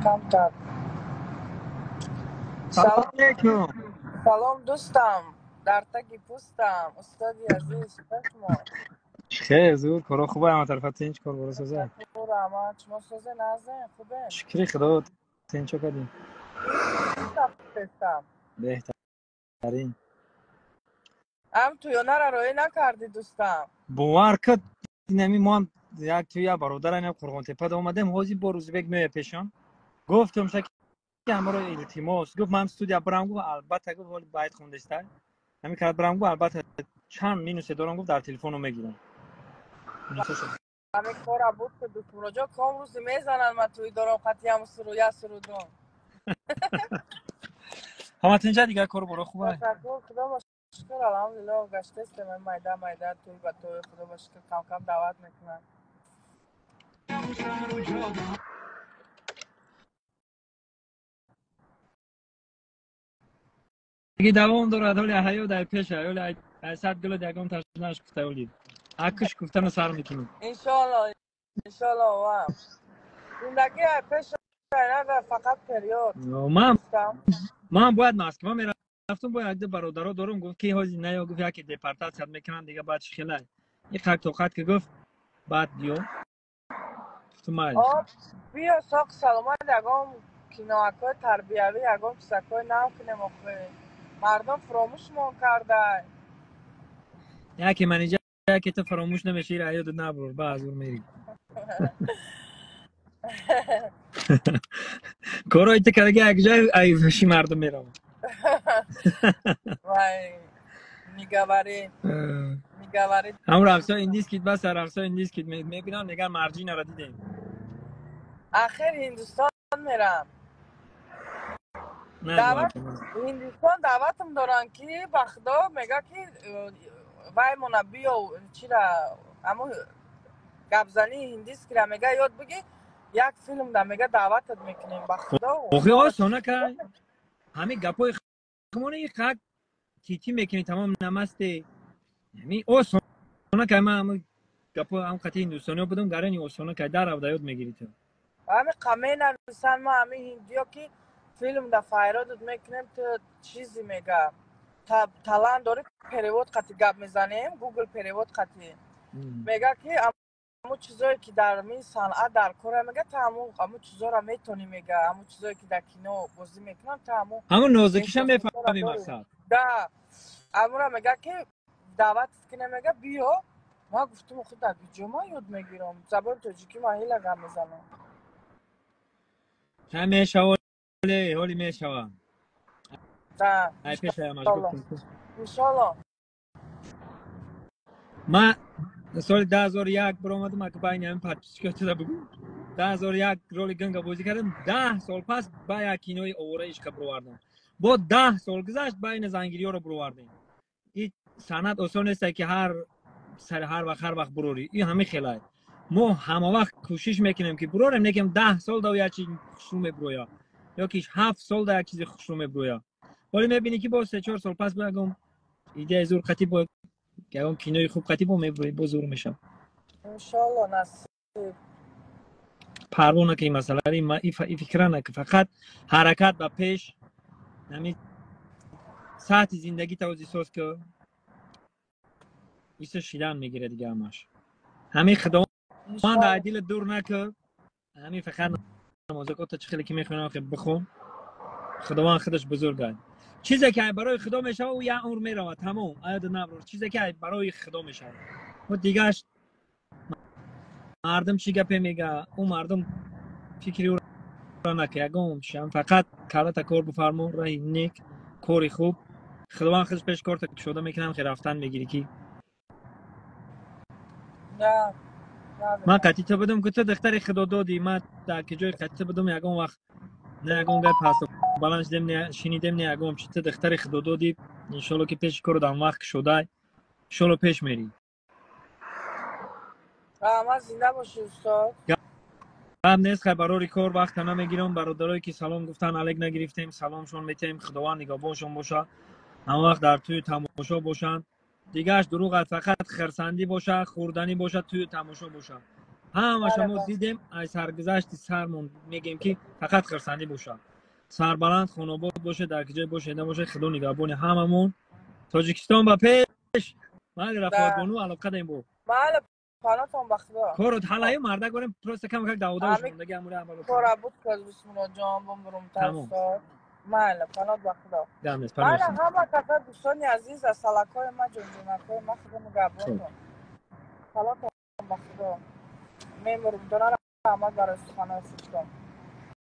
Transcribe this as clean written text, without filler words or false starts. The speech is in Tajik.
Камтар. Салом алейкум. Салом дӯстам, дар таги пӯстам, устоди азиз, шумо. Хеле зуд коро хуб ама тарафа тинч кор боро соза. Раҳмат, шумо созе назен, хубе? Шукри Худо, тинчо кардем. Беҳтарин. Ам туёнара роӣ накардӣ дӯстам. Бовар кад, инами мо ҳам як туя бародарам Қурғонтепа омадем, ҳозир бо Рӯзибек меояд пешон. Гуфтам ша ки ҳамаро илтимос. Гуфт ман студия барам, гуфт албатта, гуфт ҳоли байт хондеста. Ҳамин кард барам, гуфт албатта чанд минусе дорам, гуфт дар телефону мегирам. Ҳамин кора буд ки дӯстмуроҷо ком рӯзи мезананд, ман туи дорам қатиям суру я сурудум. Ҳама тинҷа дигар кор боро хуб аст. Ташаккур, Худо ба шукр, алҳамдулиллоҳ, гаштестем майда майда туй ба туй, Худо ба шукр кам кам даъват мекунанд. Диги давом дорад, ҳоли ҳаё дар пеша, ҳоли ай сад гуло ягон ташнаш гуфта ҳоли. Акш гуфтана сар мекунем. Иншоаллоҳ, иншоаллоҳ ва. Зиндагӣ ай пеша ва фақат период. Ман бояд Москва мерафтам, бояд як ду бародаро дорам, гуфт ки ҳози наё, гуфт яке депортатсият мекунанд, дига баъд чӣ хелай. Ин қак тоқат ки гуфт, баъд биё. Гуфтам майли. Биё соқ саломат, ягон киноакҳои тарбиявӣ, ягон чизакҳои нав кунем охир. Мардум фуромӯшмон карда. Яке манижа, яке ту фаромӯш намешавӣ, раёдат набур, ба азур мерӣ. Корои ту кардаги як ҷой ай ҳуши мардум меравад. Вай, ниговарӣ. Ниговарӣ. Ҳамун рақсҳои индийскит бас, рақсҳои индийскит мебинам, мегӯям марҷинаро дидем. Ахир Ҳиндустон мерам. Ҳиндустон даъватам доранд ки ба Худо мега ки вай мона биё чира ҳамун гапзании ҳиндискира мега ёд бигӣ, як филм да мега даъватат мекунем ба Худо. Охи осона кай ҳамин гапҳои хумони қак тити мекунӣ, тамом намасте. Ҳамин осона кай, ман ҳамин гапҳо ҳам қати ҳиндустониё будам, гарани осона кай дар равда ёд мегирӣ ту. Ҳамин қа менависанд ма ҳамин ҳиндиё ки филм да файродат мекунем, ту чизе мега талант дорӣ, перевод қати гап мезанем, Google перевод қати. Мега ки ҳамун чизое ки дар мин санъат дар кора мега, ту ҳамун чизоро метонӣ мега, ҳамун чизое ки дар кино бозӣ мекунам, ту ҳамун ҳамун нозукиша мефаҳмӣ мақсад. Да, ҳамура мега ки даъватат кунем, мега биё. Ман гуфтам охи дар куҷо ман ёд мегирам? Забони тоҷикӣ ман ҳела гап мезанам. Ча мешава, ҳоли мешава. Да. Ай пеша ҳамаш гуфтам. Иншоаллоҳ. Ман соли 2001 баромадам, ака байни ҳамин подписчикҳо туда бугӯ. 2001 роли Ганга бозӣ кардам, 10 сол пас ба як кинои овораи ишқа баровардам. Бо 10 сол гузашт, байни зангириёро баровардем. Ин санъат осон нест ки ҳар сар ҳар вақт ҳар вақт бурорӣ. Ин ҳамин хелай. Мо ҳама вақт кӯшиш мекунем ки бурорем, лекин 10 сол да як чиз хушрӯ мебуроя. Ё ки 7 сол да як чизи хушрӯ мебуроя. Вале мебинӣ ки боз 3-4 сол пас бо ягон идеяи зур қатӣ бо ягон кинои хуб қатӣ бо мебуроӣ, боз зур мешавад. Иншоаллоҳ насиб. Парво накунӣ масъаларо, ин фикра накун, фақат ҳаракат ба пеш, ҳамин сатҳи зиндагита ози соз ки иса шидан мегирад дига ҳамаш. Ҳамин Худованд дар дилат дур накун, ҳамин фақат намозакота чӣ хеле ки мехонам хе бихон. Худованд худаш бузург аст. Чизе ки барои Худо мешавад, ӯ як умр меравад, тамом, аёда наброр. Чизе ки барои Худо мешавад. Ӯ дигаш мардум чӣ гапе мега, ӯ мардум фикри ӯро накун, ягон чӣ, фақат калата кор бифармо, раҳи нек, кори хуб. Худованд худаш пеш корта кушода мекунам, хе рафтан мегирӣ ки. Ман қатъи ту будам ки ту духтари Худо додӣ, ман дар ки ҷои қатъи ту будам, ягон вақт не ягон гап ҳаст баланд шидем, не шинидем, не ягон чи. Ту духтари Худо додӣ, иншоалло ки пеши кору дар вақт кушодай, иншоалло пеш мерӣ. Раҳмат, зинда бошӣ устод. Гап нест, хай барори кор вақта намегирам. Бародарое ки салом гуфтан, алек нагирифтем, саломшон метаҳем, Худованд нигаҳбоншон боша, ҳама вақт дар тӯю тамошо бошанд. Дигааш дурӯғ аст, фақат хирсандӣ боша, хӯрданӣ боша, тӯю тамошо боша. Ҳамаша мо дидем. Ай саргузашти сармон мегем, ки фақат хирсандӣ бошад, сарбаланд, хонобод бошед, дар ки ҷой бошед набошед. Худо нигаҳбони ҳамамон. Тоҷикистон ба пеш! Майли, Рафоатбону, алоқа дем бо. Майли, панотон ба Худо. Корот ҳалаю мардак горем, просто кам как давода шумондаги амури амало. Кора буд, каз бисмиллоҷон, бумбурум тарсо. Майли, панот ба Худо. Майли, ҳама каса, дӯстони азиз, асалакҳои ма, ҷонҷонакҳои ма, Худо нигаҳбонтон. Салотон ба Худо. Мемурум, дона, раҳмат барои суханои хубтон.